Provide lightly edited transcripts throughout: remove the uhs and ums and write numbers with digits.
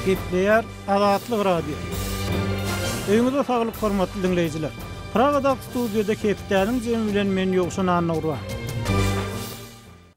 Gepleýär Azatlyk Radiosy. Öýüňize saglyk hormatly diňleýjiler. Pragadaky studiýada hepdäniň jemi bilen men Ýowşan Annagurban.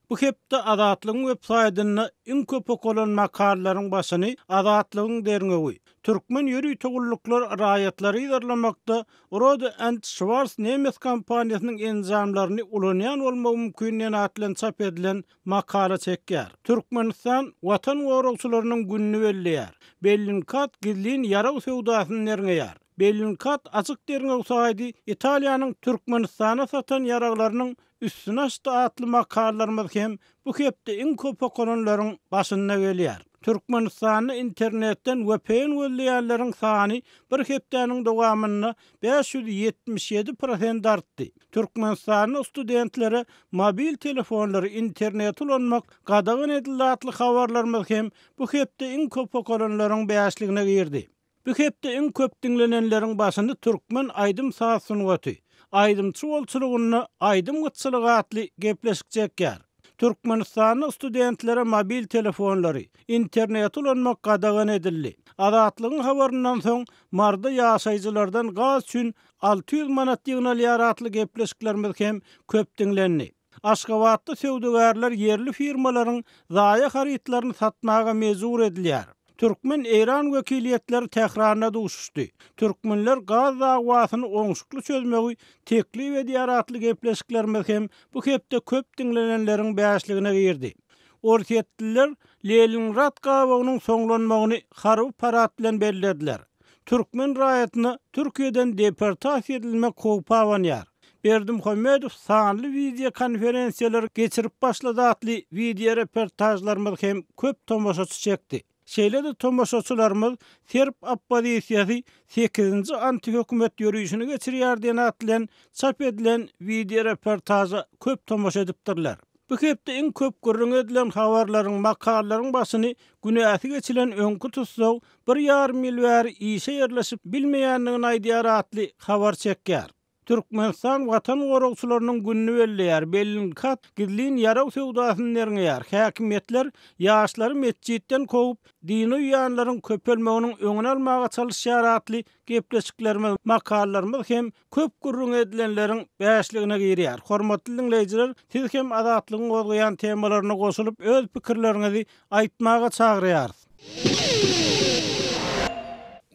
Bu hepde Azatlygyň web saýtynda iň köp okalan makalalaryň başyny Azatlygyň derňewi, Türkmen ýörite gulluklar raýatlary yzarlamakda Rohde and Schwarz nemes kompaniýasynyň enjamlaryny ulanýan bolmagy mümkin diýen at bilen çap edilen makala çekýär. Türkmenistan Watan goragçylarynyň gününi belleýär. Bellingcat gizlin ýarag söwdasyny derňeýär. Bellingcat açyk derňew saýdy Italiýanyň Türkmenistana satan ýaraglarynyň üstüni açdy atly makalalarymyz hem bu hepde iň köp okalanlaryň başynda gelýär. Türkmenistanda internetden vpn gözleýänleriň sany bir hepdäniň dowamynda 577 prosent artdy. Türkmenistanda studentlere mobil telefonlary, interneti ulanmak gadagan edildi atly habarlarymyz hem bu hepde iň köp okalanlaryň bäşligine girdi. Bu hepde iň köp diňlenenleriň başyny türkmen aýdym-saz sungaty, aýdymçy bolçulygynda aýdym gytçylygy atly gepleşik çekýär. Türkmenistanda studentlere mobil telefonlary, interneti ulanmak gadagan edildi. Azatlygyň habaryndan soň Maryda ýaşaýjylardan gaz üçin 600 manat ýygnalýar atly gepleşiklerimiz hem köp diňlendi. Aşgabatda söwdagärler ýerli firmalaryň zaýa harytlaryny satmaga mejbur edilýär. Türkmen-eýran wekiliýetleri Tähranda duşuşdy. Türkmenler gaz dawasyny oňşukly çözmegi teklip edýär atly gepleşiklerimiz hem bu hepde köp diňlenenleriň bäşligine girdi. Orsýetliler Leningrad gabawynyň soňlanmagyny harby parad bilen bellediler. Türkmen raýatyna Türkiýeden deportasiýa edilmek howpy abanýar. Berdimuhamedow sanly wideokonferensiýalary geçirip başlady atly wideoreportažlarymyz hem köp tomaşaçy çekdi. Şeýle-de tomaşaçylarymyz Serb oppozisiýasy sekizinji antihökümet ýörişini geçirýär diýen at bilen çap edilen wideoreportaža köp tomaşa edipdirler. Bu hepde iň köp gürrüňi edilen habarlaryň, makalalaryň başyny günäsi geçilen öňki tussag bir ýarym ýyl bäri işe ýerleşip bilmeýändigini aýdýar atly habar çekýär. Türkmenistan Watan goragçylarynyň gününi belleýär, Bellingcat gizlin ýarag söwdasyny derňeýär, häkimiýetler ýaşlary metjitden kowup, dine uýýanlaryň köpelmeginiň öňüni almaga çalyşýar atly gepleşiklerimiz, makalalarymyz hem köp gürrüňi edilenleriň bäşligine girýär. Hormatly diňleýjiler, siz hem Azatlygyň gozgaýan temalaryna goşulyp, öz pikirleriňizi aýtmaga çagyrýarys.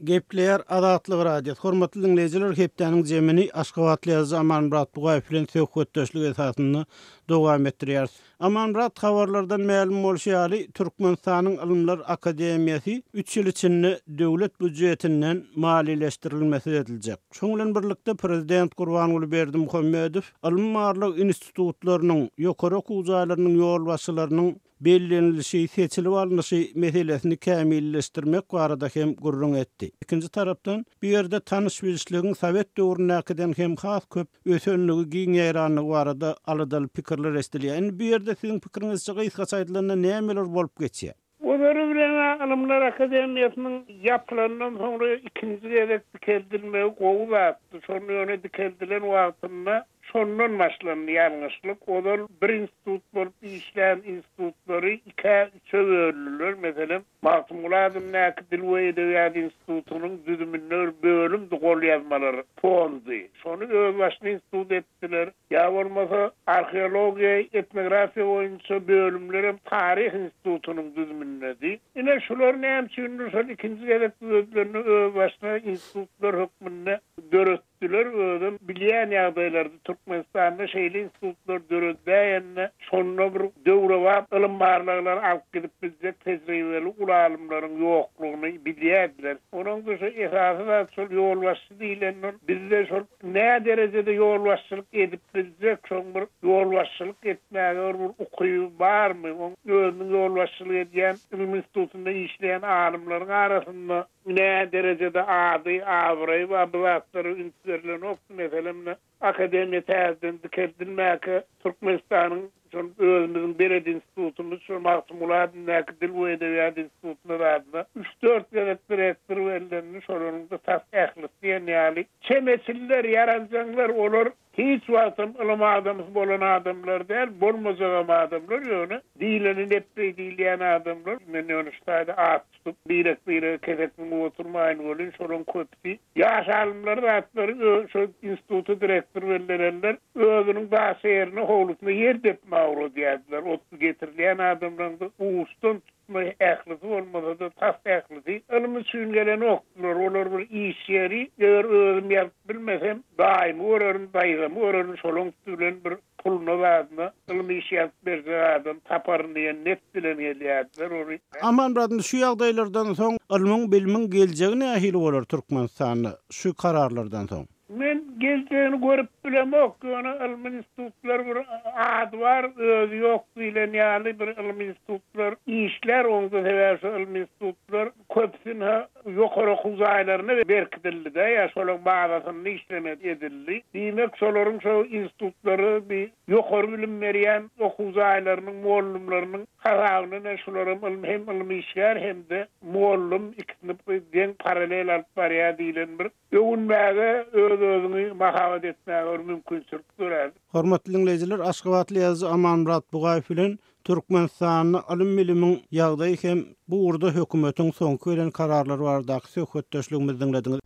Gepleýär Azatlyk Radiosy. Hormatly diňleýjiler, hepdäniň jemini aşgabatly ýazyjy Amanmyrat Bugaýew bilen söhbetdeşlik esasynda dowam etdirýäris. Amanmyrat, habarlardan mälim bolşy ýaly, Türkmenistanyň Ylymlar akademiýasy üç ýyl içinde döwlet býujetinden maliýeleşdirilmesiz ediljek. Şonuň bilen birlikde, prezident Gurbanguly Berdimuhamedow ylmy-barlag institutlarynyň, ýokary okuw jaýlarynyň ýolbaşçylarynyň bellenilişi, seçilip alnyşy meselesini kämilleşdirmek barada hem gürrüň etdi. Ikinji tarapdan, bu ýerde tanyş-bilişligiň sowet döwründäkiden hem has köp ösenligi, giň ýaýranlygy barada aladaly pikirler eşidilýär. Indi bu ýerde siziň pikiriňizçe gysgaça aýdylanda nämeler bolup geçýär? Ozaly bilen-ä Ylymlar akademiýasynyň ýapylandan soňra ikinji gezek dikeldilmegi gowy zatdy. Şol ýöne dikeldilen wagtynda şondan başlandy ýalňyşlyk. Ozal bir institut bolup işlän institutlary ikä, üçe böldüler. Meselem, Magtymguly adyndaky Dil we edebiýat institutynyň düzüminde bir bölümdi golýazmalar fondy. Şony özbaşyna institut etdiler. Ýa bolmasa, arheologiýa, etnografiýa boýunça bölümlerem Taryh institutynyň düzümindedi. Ine, şular näme üçindir şol ikinji gezek düzedilende özbaşyna institutlar hökmünde döretdiler. Özem bilýän ýagdaýlardy. Türkmenistanda şeýle institutlar dörediläýende, şonda bir döwrebap ylym barlaglary alyp gidip biljek tejribeli uly alymlaryň ýoklugyny bilýärdiler. Onuň-da şu esasy zat şol ýolbaşçy diýlenden bizde şol Nä derejede ýolbaşçylyk edip biljek, şoň bir ýolbaşçylyk etmäge bir bir ukyby barmy, oň özüniň ýolbaşçylyk edýän ylym institutynda işleýän alymlaryň arasynda nä derejede ady, abraýy bar, bu zatlara üns berlenokdy. Meselem, ine, akademiýa täzeden dikeldilmäkä Türkmenistanyň Şol özümiziň belet institutymyz, şol Magtymguly adyndaky Dil we edebiýat institutyna zadyna üç-dört gezek direktor bellendi, şolaryň-da tas ählisi diýen ýaly çemeçiller, ýaranjaňlar, olar. Hiç wagtam ylym adamsy bolan adamlar däl, bolmajagam adamlar, ýöne diýleni lepbeý diýilýän adamlar. Men ýöne şu taýda at tutup, birek-birege kesek zyňyp oturmaýyn welin, şolaryň köpüsi ýaş alymlar zatlary şo instituta direktor bellenenler özüniň daşa ýerine howlusyna ýer depmäge ugradýardylar. Otly getirilýän adamlaryň-da uçdan tutma ählisi bolmasa-da, tas ählisi ylym üçin gelenokdylar. Olar bir iş ýeri, eger özüm ýazyp bilmesem, daýymy görerin, daýzamy görerin, şolaň üsti bilen bir puluna zadyna ylmy iş ýazyp berjek adam taparyn diýen net bilen gelýärdiler. Ony. Amanmyrat indi şu ýagdaýlardan soň ylmyň bilimiň geljegi nähili bolar Türkmenistanda şu kararlardan soň? Men geljegini görüp bilemok, ýöne ylmy institutlar bir ady bar, özi ýok diýlen ýaly bir ylmy institutlar işlär, oňda sebäbi şu ylmy institutlar köpüsini ýokary okuw jaýlaryna berkidildi-de, ýa şolaň bazasynda işlemek edildi. Diýmek, şolaryň şo institutlary bir ýokary bilim berýän okuw jaýlarynyň mugallymlarynyň hasabyna ine şularam ylmy hem ylmy işgär hem-de mugallym ikisini deň paralel alyp barýar diýlen bir Öwünmäge, öz-özüňi mahabat etmäge bir mümkinçilik dörär. Hormatly diňleýjiler, aşgabatly ýazyjy Amanmyrat Bugaýew bilen Türkmenistanda ylym-bilimiň ýagdaýy hem bu ugurda hökümetiň soňky gelen kararlary baradaky söhbetdeşligimizi diňlediňiz.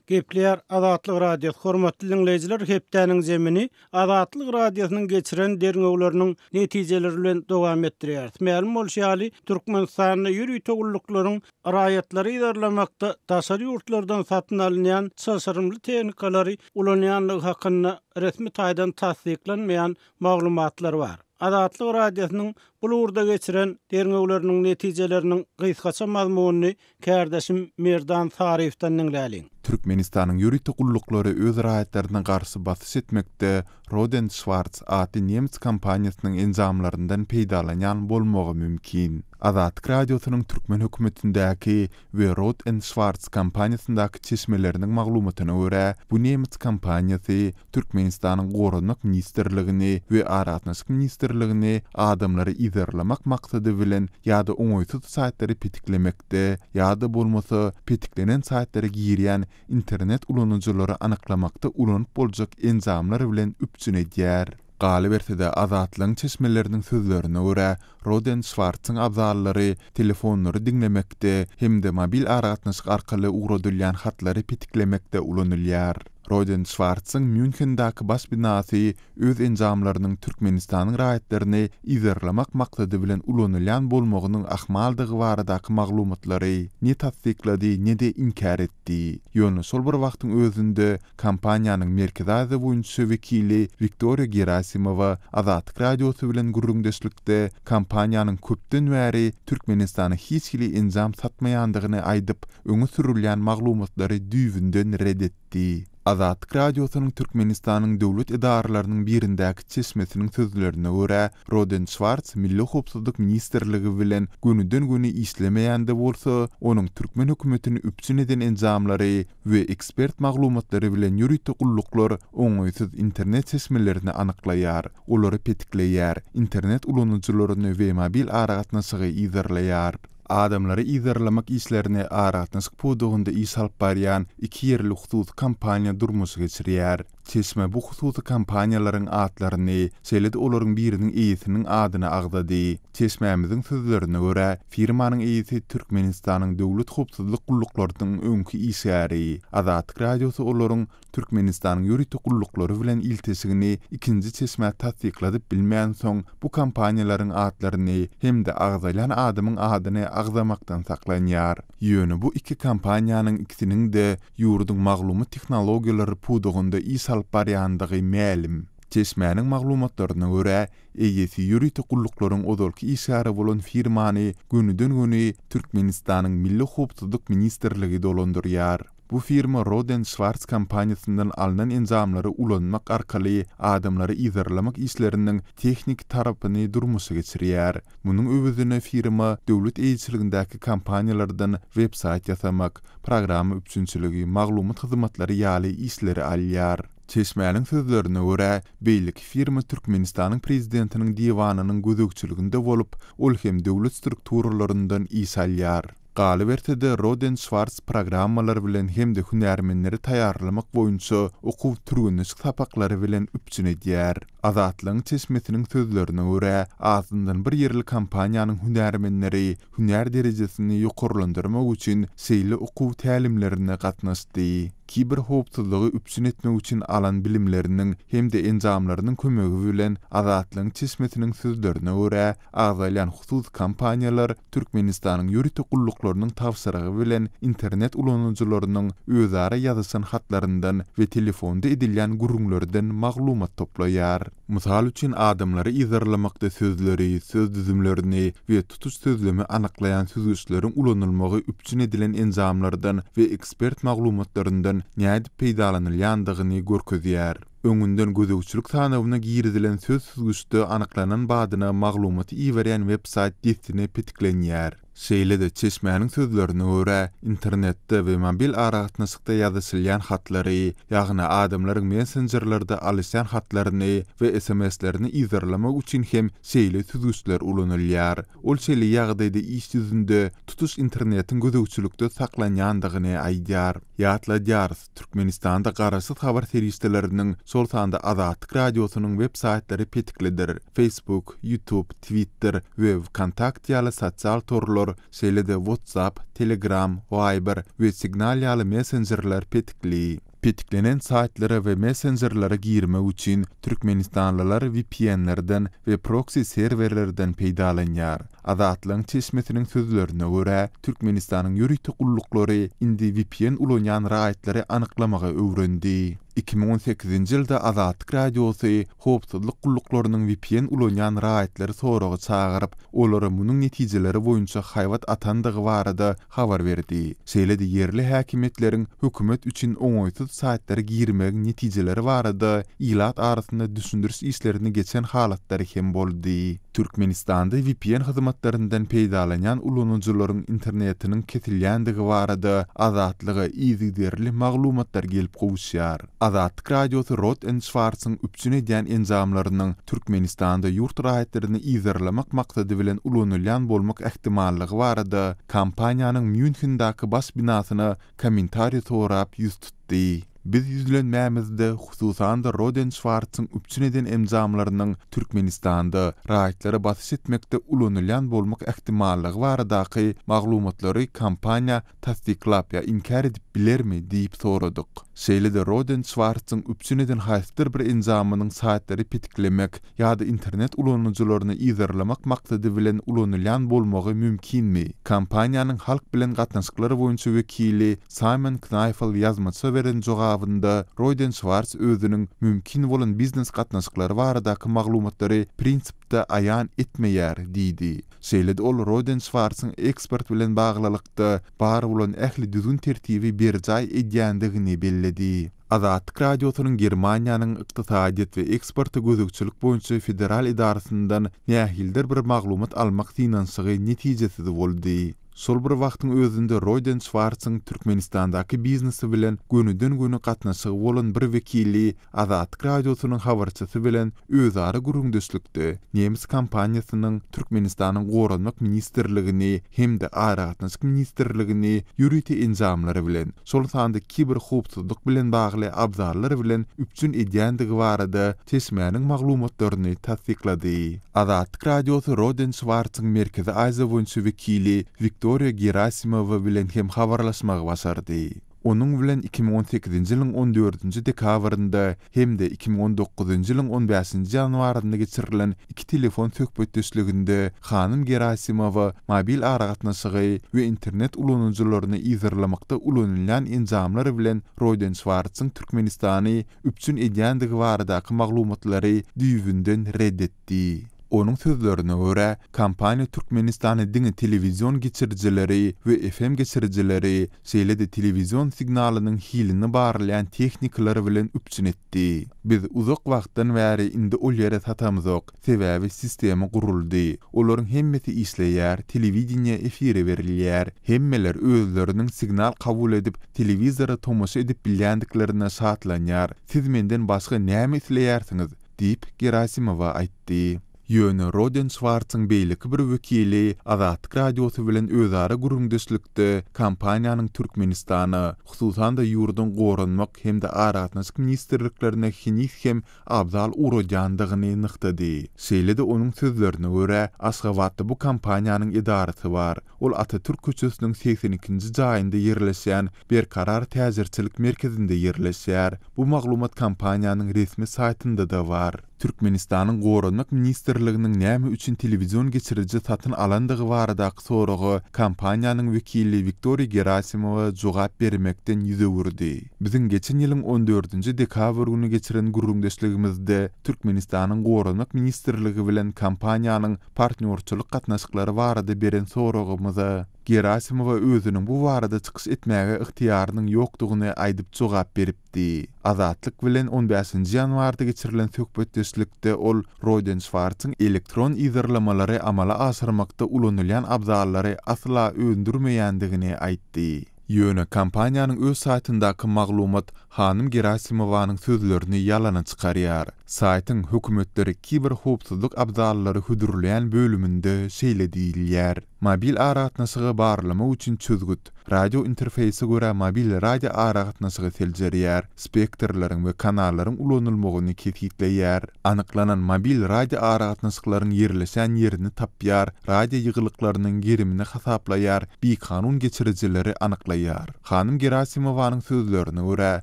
Gepleýär Azatlyk Radiosy, Hormatly diňleýjiler, hepdäniň zemini Azatlyk Radiosynyň geçiren derňewleriniň netijeleri bilen dowam etdirýäris. Mälim bolşy ýaly, Türkmenistanda ýörite gulluklaryň raýatlary yzarlamakda daşary ýurtlardan satyn alynýan çylşyrymly tehnikalary ulanýandygy hakynda resmi taýdan tassyklanmaýan maglumatlar bar. Azatlyk Radiosynyň bul ugurda geçiren derňewleriniň netijeleriniň gysgaça mazmunyny kärdeşim Merdan Saryýewden diňläliň. Türkmenistanyň ýörite gulluklary öz raýatlaryna garşy basyş etmekde Rohde Schwarz atly nemes kompaniýasynyň enjamlaryndan peýdalanýan bolmagy mümkin. Azatlyk Radiosynyň türkmen hökümetindäki we Rohde Schwarz kompaniýasyndaky çeşmeleriniň maglumatyna görä, bu nemes kompaniýasy Türkmenistanyň Goranmak ministrligini we Aragatnaşyk ministrligini adamlary yzarlamak maksady bilen ýa-da oňaýsyz saýtlary petiklemekde ýa-da bolmasa petiklenen saýtlara girýän internet ulanyjylary anyklamakda ulanyp boljak enjamlar bilen üpjün edýär. Galyberse-de, Azatlygyň çeşmeleriniň sözlerine görä, Roden Şwartsyň abzallary telefonlary diňlemekde hem-de mobil aragatnaşyk arkaly ugradylýan hatlary petiklemekde ulanylýar. Roden Şwartsyň Mýunhendäki baş binasy öz enjamlarynyň Türkmenistanyň raýatlaryny yzarlamak maksady bilen ulanylýan bolmagynyň ahmaldygy baradaky maglumatlary ne tassyklady, ne-de inkär etdi. Ýöne şol bir wagtyň özünde kompaniýanyň Merkezi Aziýa boýunça wekili Wiktoriýa Gerasimowa Azatlyk Radiosy bilen gürrüňdeşlikde kompaniýanyň köpden bäri Türkmenistana hiç hili enjam satmaýandygyny aýdyp, öňe sürülýän maglumatlary düýbünden ret etdi. Azatlyk Radiosynyň Türkmenistanyň döwlet edaralarynyň birindäki çeşmesiniň sözlerine görä, Roden Şwarts Milli howpsuzlyk ministrligi bilen gönüden-göni işlemeýän-de bolsa, onuň türkmen hökümetini üpjün eden enjamlary we ekspert maglumatlary bilen ýörite gulluklar oňaýsyz internet çeşmelerini anyklaýar, olary petikleýär, internet ulanyjylaryny we mobil aragatnaşygy yzarlaýar. Adamlary yzarlamak işlerini aragatnaşyk pudagynda iş alyp barýan iki ýerli hususy kompaniýa durmuşa geçirýär. Çeşme bu hususy kompaniýalaryň atlaryny, şeýle-de olaryň biriniň eýesiniň adyny agzady. Çeşmämiziň sözlerine görä, firmanyň eýesi Türkmenistanyň döwlet howpsuzlyk gulluklarynyň öňki işgäri. Azatlyk Radiosy olaryň Türkmenistanyň ýörite gulluklary bilen ilteşigini ikinji çeşmä tassykladyp bilmänsoň, bu kompaniýalaryň atlaryny hem-de agzalýan adamyň adyny agzamakdan saklanýar. Ýöne bu iki kompaniýanyň ikisiniň-de ýurduň maglumat tehnologiýalary pudagynda iş alyp barýandygy mälim. Çeşmäniň maglumatlaryna görä, eýesi ýörite gulluklaryň ozalky işgäri bolan firmany gönüden-göni Türkmenistanyň Milli howpsuzlyk ministrligi dolandyrýar. Bu firma Roden Şwarts kompaniýasyndan alnan enjamlary ulanmak arkaly adamlary yzarlamak işleriniň tehniki tarapyny durmuşa geçirýär. Munuň öwezine firma döwlet eýeçiligindäki kompaniýalardan web-saýt ýasamak, programma üpjünçiligi, maglumat hyzmatlary ýaly işleri alýar. Çeşmäniň sözlerine görä, beýleki firma Türkmenistanyň Prezidentiniň diwanynyň gözegçiliginde bolup, ol hem döwlet strukturalaryndan iş alýar. Galyberse-de, Roden Şwarz programmalar bilen hem-de hünärmenleri taýýarlamak boýunça okuw-türgenleşik sapaklary bilen üpjün edýär. Azatlygyň çeşmesiniň sözlerine görä, azyndan bir ýerli kompaniýanyň hünärmenleri hünär derejesini ýokarlandyrmak üçin şeýle okuw tälimlerine gatnaşdy. Kiberhowpsuzlygy üpjün etmek üçin alan bilimleriniň hem-de enjamlarynyň kömegi bilen, Azatlygyň çeşmesiniň sözlerine görä, agzalýan hususy kompaniýalar Türkmenistanyň ýörite gulluklarynyň tabşyrygy bilen internet ulanyjylarynyň özara ýazyşan hatlaryndan we telefonda edilýän gürrüňlerden maglumat toplaýar. Mysal üçin, adamlary yzarlamakda sözleri, söz düzümlerini we tutuş sözlemi anyklaýan süzgüçleriň ulanylmagy üpjün edilen enjamlardan we ekspert maglumatlaryndan nädip peýdalanylýandygyny görkezýär. Öňünden gözegçilik sanawyna girizilen söz süzgüçde anyklanan badyna maglumaty iberýän web-saýt dessine petiklenýär. Şeýle-de, çeşmäniň sözlerine görä, internetde we mobil aragatnaşykda ýazyşylýan hatlary, ýagny adamlaryň messenjerlerde alyşýan hatlaryny we sms-lerini yzarlamak üçin hem şeýle süzgüçler ulanylýar. Ol şeýle ýagdaýda iş ýüzünde tutuş internetiň gözegçilikde saklanýandygyny aýdýar. Ýatladýarys, Türkmenistanda garaşsyz habar serişdeleriniň, şol sanda Azatlyk Radiosynyň web saýtlary petiklidir. Facebook, YouTube, Twitter we Wkontakte ýaly sosial torlar, şeýle-de WhatsApp, Telegram, Viber we Signal ýaly messenjerler petikli. Petiklenen saýtlara we messenjerlere girmek üçin türkmenistanlylar VPN-lerden we proksi serwerlerden peýdalanýar. Azatlygyň çeşmesiniň sözlerine görä, Türkmenistanyň ýörite gulluklary indi vpn ulanýan raýatlary anyklamagy öwrendi. 2018-nji ýylda Azatlyk Radiosy howpsuzlyk gulluklarynyň vpn ulanýan raýatlary soraga çagyryp, olara munuň netijeleri boýunça haýbat atandygy barada habar berdi. Şeýle-de ýerli häkimiýetleriň hökümet üçin oňaýsyz saýtlara girmegiň netijeleri barada ilat arasynda düşündiriş işlerini geçen halatlary hem boldy. Türkmenistanda vpn hyzmatlaryndan peýdalanýan ulanyjylaryň internetiniň kesilýändigi barada Azatlyga yzygiderli maglumatlar gelip gowuşýar. Azatlyk Radiosy Roth and Schwarz-yň üpjün edýän enjamlarynyň Türkmenistanda ýurt raýatlaryny yzarlamak maksady bilen ulanylýan bolmak ähtimallygy barada kompaniýanyň Mýunhendäki baş binasyna kommentariý sorap ýüz tutdy. Biz ýüzlenmämizde, hususan-da Roden Şwartsyň üpjün eden enjamlarynyň Türkmenistanda raýatlara basyş etmekde ulanylýan bolmak ähtimallygy baradaky maglumatlary kompaniýa tassyklap ýa inkär edip bilermi diýip soradyk. Şeýle-de Roden Şwartsyň üpjün eden haýsydyr bir enjamynyň saýtlary petiklemek ýa-da internet ulanyjylaryny yzarlamak maksady bilen ulanylýan bolmagy mümkinmi? Kompaniýanyň halk bilen gatnaşyklar boýunça wekili Saýmon Knaýfel ýazmaça beren jogabynda Roýden Şwars özüniň mümkin bolan biznes gatnaşyklary baradaky maglumatlary prinsipde aýan etmeýär diýdi. Şeýle-de ol Roýden Şwarsyň eksport bilen baglylykda bar bolan ähli düzgün-tertibi berjaý edýändigini belledi. Azatlyk Radiosynyň Germaniýanyň Ykdysadyýet we eksporta gözegçilik boýunça federal edarasyndan nähilidir bir maglumat almak synanyşygy netijesiz boldy. Şol bir wagtyň özünde Roýden Şwartsyň Türkmenistandaky biznesi bilen gönüden-göni gatnaşygy bolan bir wekili Azatlyk Radiosynyň habarçysy bilen özara gürrüňdeşlikde nemes kompaniýasynyň Türkmenistanyň Goranmak ministrligini hem-de Aragatnaşyk ministrligini ýörite enjamlar bilen, şol sanda kiberhowpsuzlyk bilen bagly abzallar bilen üpjün edýändigi barada çeşmäniň maglumatlaryny tassyklady. Azatlyk Radiosy Roden Şwartsyň Merkezi Aziýa boýunça wekili Wiktoriýa Gerasimowa bilen hem habarlaşmagy başardy. Onuň bilen 2018-nji ýylyň on dördünji dekabrynda hem-de 2019-njy ýylyň on bäşinji ýanwarynda geçirilen iki telefon söhbetdeşliginde hanym Gerasimowa mobil aragatnaşygy we internet ulanyjylaryny yzarlamakda ulanylýan enjamlar bilen Roýden Şwartsyň Türkmenistany üpjün edýändigi baradaky maglumatlary düýbünden ret etdi. Onuň sözlerine görä, kompaniýa Türkmenistana diňe telewizion geçirijileri we FM geçirijileri, şeýle-de telewizion signalynyň hilini barlaýan tehnikalar bilen üpjün etdi. Biz uzak wagtdan bäri indi ol ýere satamzok, sebäbi sistema guruldy. Olaryň hemmesi işleýär, telewideniýe efire berilýär. Hemmeler özleriniň signal kabul edip, telewizora tomaşa edip bilýändiklerine şatlanýar. Siz menden başga näme isleýärsiňiz? diýip, Gerasimowa aýtdy. Ýöne Roden Şwartzyň beýleki bir wekili Azatlyk Radiosy bilen özara gürrüňdeşlikde kompaniýanyň Türkmenistana, hususan-da ýurduň Goranmak hem-de Aragatnaşyk ministrliklerine heniz hem abzal ugradýandygyny nygtady. Şeýle-de onuň sözlerine görä, Aşgabatda bu kompaniýanyň edarasy bar. Ol Atatürk köçesiniň 82-nji jaýynda ýerleşýän Berkarar täjirçilik merkezinde ýerleşýär. Bu maglumat kompaniýanyň resmi saýtynda-da bar. Türkmenistanyň Goranmak ministrliginiň näme üçin telewizion geçiriji satyn alandygy baradaky soraga kompaniýanyň wekili Wiktoriýa Gerasimowa jogap bermekden ýüz öwürdi. Biziň geçen ýylyň on dördünji dekabr güni geçiren gürrüňdeşligimizde Türkmenistanyň Goranmak ministrligi bilen kompaniýanyň partnýorçylyk gatnaşyklary barada beren soragymyza Gerasimowa özüniň bu barada çykyş etmäge ygtyýarynyň ýokdugyny aýdyp jogap beripdi. Azatlyk bilen on bäşinji ýanwarda geçirilen söhbetdeşlikde ol Roden Şwartsyň elektron yzarlamalary amala aşyrmakda ulanylýan abzallary asla öndürmeýändigini aýtdy. Ýöne kompaniýanyň öz saýtyndaky maglumat hanym Gerasimowanyň sözlerini ýalana çykarýar. Saýtyň hökümetlere kiberhowpsuzlyk abzallary hödürleýän bölüminde şeýle diýilýär, Mobil aragatnaşygy barlamak üçin çözgüt, radio interfeýse görä mobil radio aragatnaşygy seljerýär, spektrleriň we kanallaryň ulanylmagyny kesgitleýär, anyklanan mobil radio aragatnaşyklaryň ýerleşen ýerini tapýar, radio ýygylyklarynyň gerimini hasaplaýar, bikanun geçirijileri anyklaýar. Hanym Gerasimowanyň sözlerine görä,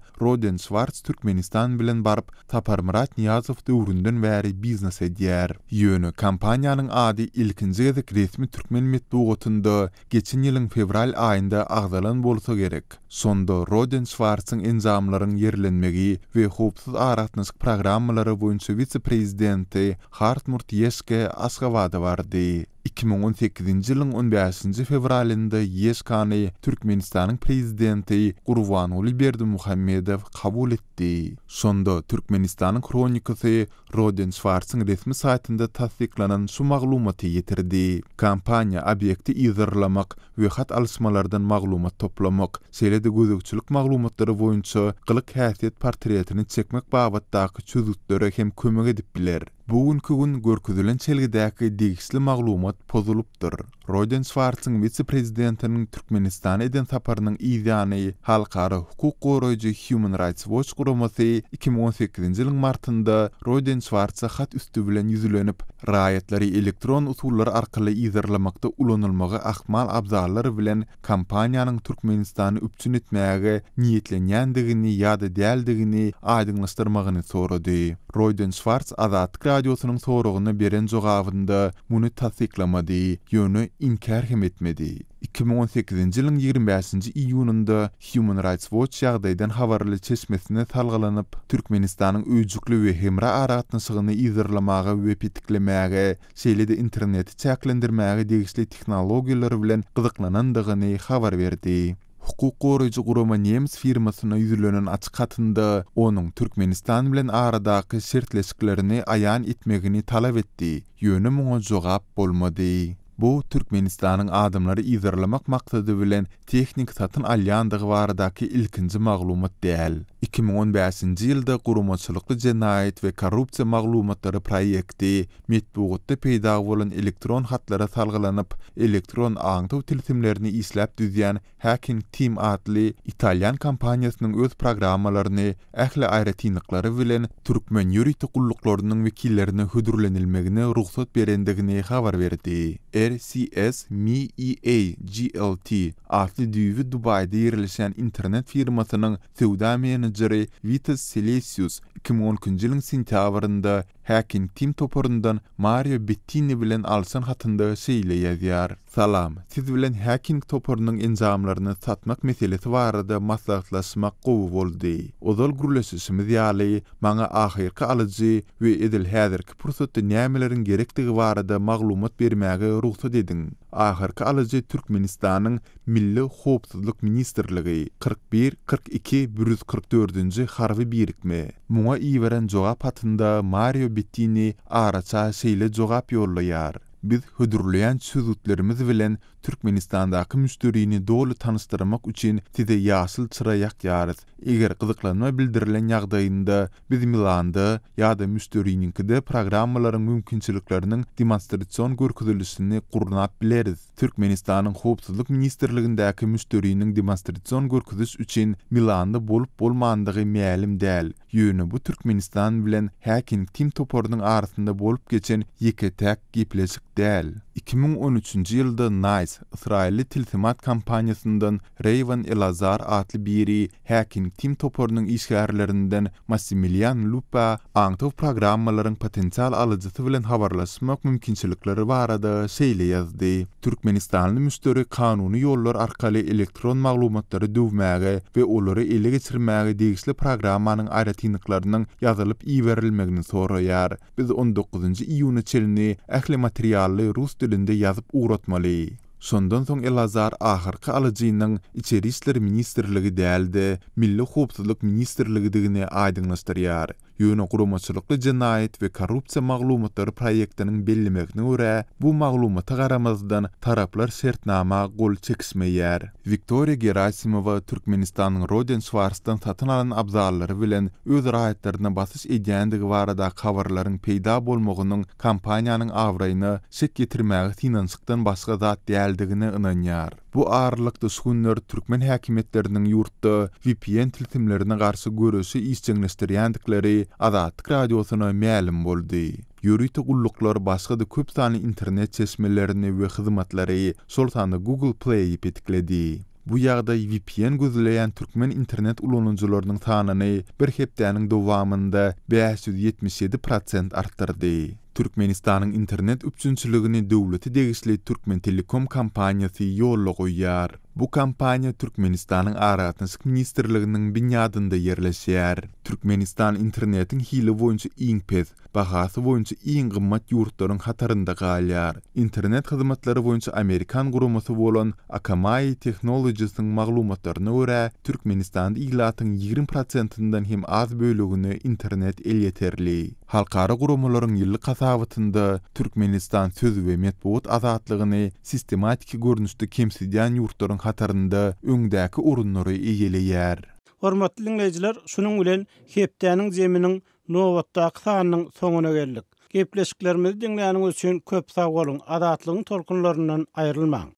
Roden Şwarts Türkmenistan bilen baryp, Saparmyrat Nyýazow döwründen bäri biznes edýär. Ýöne kompaniýanyň ady ilkinji gezek resmi türkmen metbugatynda geçen ýylyň fewral aýynda agzalan bolsa gerek. Şonda Roden Şwartsyň enjamlaryň ýerlenmegi we howpsuz aragatnaşyk programmalary boýunça wise-prezidenti Hartmut Ýeşke Aşgabada bardy. 2018-nji ýylyň on bäşinji fewralynda Ýeşkany Türkmenistanyň Prezidenti Gurbanguly Berdimuhamedow kabul etdi. Şonda Türkmenistanyň Hronikasy Roden Şwartsyň resmi saýtynda tassyklanan şu maglumaty ýetirdi. Kompaniýa obýekti yzarlamak we hat alyşmalardan maglumat toplamak, şeýle-de gözegçilik maglumatlary boýunça gylyk-häsiýet portretini çekmek babatdaky çözgütlere hem kömek edip biler. Bu günki gün görkezilen çelgidäki degişli maglumat pozulypdyr. Roden Şwartsyň wise-prezidentiniň Türkmenistana eden saparynyň yzýany halkara hukuk goraýjy Human Rights Watch guramasy 2018-nji ýylyň martynda Roden Şwartsa hat üsti bilen ýüzlenip, raýatlary elektron usullar arkaly yzarlamakda ulanylmagy ahmal abzallar bilen kompaniýanyň Türkmenistany üpjün etmäge niýetlenýändigini ýa-da däldigini aýdyňlaşdyrmagyny sorady. Roýden Şwarts Azatlyk Radiosynyň soragyna beren jogabynda muny tassyklamady, ýöne inkär hem etmedi. 2018-nji ýylyň 25-nji iýunynda Human Rights Watch ýagdaýdan habarly çeşmesine salgylanyp, Türkmenistanyň öýjükli we hemra aragatnaşygyny yzarlamaga we petiklemäge, şeýle-de interneti çäklendirmäge degişli tehnologiýalar bilen gyzyklanandygyny habar berdi. Hukuk goraýjy gurama nemes firmasyna ýüzlenen açyk hatynda onuň Türkmenistan bilen aradaky şertleşiklerini aýan etmegini talap etdi, ýöne muňa jogap bolmady. Bu Türkmenistanyň adamlary yzarlamak maksady bilen tehnik satyn alýandygy baradaky ilkinji maglumat däl. 2015-nji ýylda Guramaçylykly jenaýat we korrupsiýa maglumatlary proýekti metbugatda peýda bolan elektron hatlara salgylanyp, elektron aňtaw tilsimlerini işläp düzýän Hacking Team atly italýan kompaniýasynyň öz programmalaryny ähli aýratynlyklary bilen türkmen ýörite gulluklarynyň wekillerine hödürlenilmegine rugsat berendigini habar berdi. RCS MEA GLT atly düýbi Dubaýda ýerleşýän internet firmasynyň söwda menejeri Witas Selesius 2012-nji ýylyň sentýabrynda Hacking Team toparyndan Mario Bettini bilen alşan hatynda şeýle ýazýar, Salam, siz bilen Hacking toparynyň enjamlaryny satmak meselesi barada maslahatlaşmak gowy boldy. Ozal gürleşişimiz ýaly, maňa ahyrky alyjy we edil häzirki pursatda nämeleriň gerekdigi barada maglumat bermäge rugsat ediň. Ahyrky alyjy Türkmenistanyň Milli howpsuzlyk ministrligi, 41, 42, 144-nji harby birikme. Muňa iberen jogap hatynda Mario Bettini araça şeýle jogap ýollaýar. Biz hödürleýän çözgütlerimiz bilen Türkmenistandaky müşderini doly tanyşdyrmak üçin size ýaşyl çyra ýakýarys. Eger gyzyklanma bildirilen ýagdaýynda, biz Milanda ýa-da müşderiniňkide programmalaryň mümkinçilikleriniň demonstrasion görkezilişini gurnap bileris. Türkmenistanyň Howpsuzlyk ministrligindäki müşderiniň demonstrasion görkeziş üçin Milanda bolup-bolmandygy mälim däl. Ýöne bu Türkmenistan bilen Hacking Team toparynyň arasynda bolup geçen ýeke-täk gepleşik däl. 2013-nji ýylda Nice ysraýylly tilsimat kompaniýasyndan Reýwan Elazar atly biri Hacking Team toparynyň işgärlerinden Massimilian Lupa aňtaw programmalaryň potensial alyjysy bilen habarlaşmak mümkinçilikleri barada şeýle ýazdy, Türkmenistanly müşderi kanuny ýollar arkaly elektron maglumatlary döwmäge we olary ele geçirmäge degişli programmanyň aýratynlyklarynyň ýazylyp iberilmegini soraýar. Biz on dokuzynjy iýuna çenli ähli materially rus dilinde ýazyp ugratmaly. Şondan soň Elazar ahyrky alyjynyň Içeri işler ministrligi däl-de, Milli howpsuzlyk ministrligidigini aýdyňlaşdyrýar. Ýöne guramaçylykly jenaýat we korrupsiýa maglumatlary proýektiniň bellemegine görä, bu maglumata garamazdan, taraplar şertnama gol çekişmeýär. Wiktoriýa Gerasimowa Türkmenistanyň Roden Şwarsdan satyn alan abzallary bilen öz raýatlaryna basyş edýändigi baradaky habarlaryň peýda bolmagynyň kompaniýanyň abraýyna şek ýetirmäge synanyşykdan başga zat däldigine ynanýar. Bu aralykda şu günler türkmen häkimiýetleriniň ýurtda vpn tilsimlerine garşy göreşi işjeňleşdirýändikleri Azatlyk Radiosyna mälim boldy. Ýörite gulluklar başga-da köp sanly internet çeşmelerini we hyzmatlary, şol sanda Google Play-i petikledi. Bu ýagdaý vpn gözleýän türkmen internet ulanyjylarynyň sanyny bir hepdäniň dowamynda 577 prosent artdyrdy. Türkmenistanyň internet üpjünçiligini döwlete degişli Türkmentelekom kompaniýasy ýola goýýar. Bu kompaniýa Türkmenistanyň Aragatnaşyk ministrliginiň binýadynda ýerleşýär. Türkmenistan internetiň hili boýunça iň pes, bahasy boýunça iň gymmat ýurtlaryň hatarynda galýar. Internet hyzmatlary boýunça amerikan guramasy bolan Akamai Technologies-iň maglumatlaryna görä, Türkmenistanda ilatyň 20 prosentinden hem az bölegine internet elýeterli. Halkara guramalaryň ýyllyk hasabatynda Türkmenistan söz we metbugat azatlygyny sistematiki görnüşde kemsidýän ýurtlaryň hatarynda öňdäki orunlary eýeleýär. Hormatly diňleýjiler, şunuň bilen hepdäniň zeminiň nobatdaky sanynyň soňuna geldik. Gepleşiklerimizi diňläniňiz üçin köp sag boluň, Azatlygyň tolkunlaryndan aýrylmaň!